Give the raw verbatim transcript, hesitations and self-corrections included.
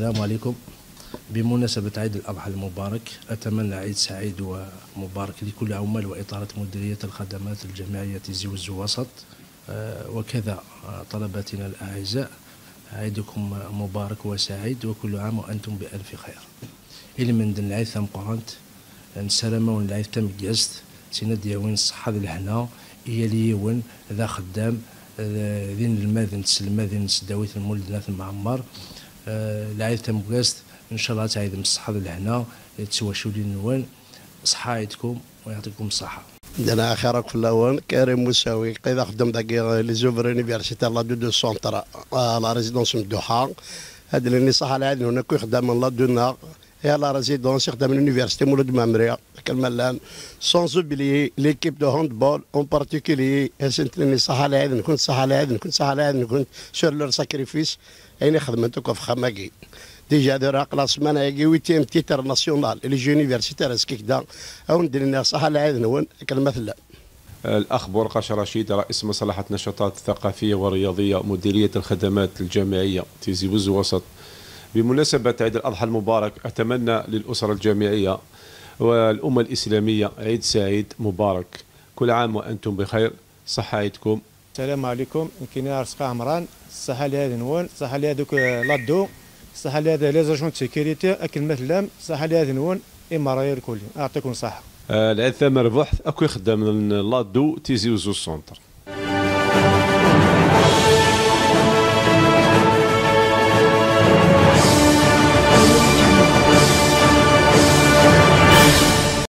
السلام عليكم. بمناسبة عيد الأضحى المبارك، أتمنى عيد سعيد ومبارك لكل عمال وإطارة مديرية الخدمات الجامعية تيزي وزو وسط، آه، وكذا، آه، طلبتنا الأعزاء، عيدكم مبارك وسعيد، وكل عام وأنتم بألف خير. Ilmend n lɛid tameqqrant, nessaram-awen lɛid tameggazt, sin ad d-yawin ṣṣeḥḥa d lehna i yal yiwen, d axeddam, d, d inelmaden d tselmadin n tesdawit n Mulud n At Mɛemmer. Eh, lɛid tameggazt, ncallah ad tɛidem ṣṣeḥḥa d lehna, d twaculin-nwen. Ṣeḥḥa ɛidkum, wa yaɛṭikum ṣṣeḥḥa. Dana axir akk fell-awen, Karim Musawi, qid axeddam dagi, les ouvriers universitaires, la deux de centre, à la résidence Mduḥa. Ad d-nini ṣaḥa lɛid-nwen akk ixeddamen la deux-nneɣ, et à la résidence ixeddamen université Mulud Mɛemmri, akken ma llan. Sans oublier l'équipe de handball en particulier, ad sent-nini ṣaḥa lɛid-nkent, ṣaḥa lɛid-nkent, ṣaḥa lɛid-nkent sur leur sacrifice, ayen i xedment akk ɣef uxxam-agi. Déjà tura aql-aɣ ssmana-agi huitième titre national, les jeux universitaires à Skikda, ad wen-d-nini ṣaḥa lɛid-nwen, akken ma tellam. الأخ بورقاش رشيد، رئيس مصلحة النشاطات الثقافية والرياضية، مديرية الخدمات الجامعية، تيزي وزو وسط. بمناسبة عيد الأضحى المبارك، أتمنى للأسرة الجامعية والأمة الإسلامية عيد سعيد مبارك. كل عام وأنتم بخير. صحة عيدكم. السلام عليكم، نكيني رزق عمران، الصحة لهذا نون، الصحة لهذوك لادو، الصحة لهذا لي زاجون سيكوريتي، أكل مثلام، الصحة لهذا نون، إمارية الكل، أعطيكم الصحة. آه، العيد ثامر بوحد، أكو يخدم من لادو تيزي وزو السونتر.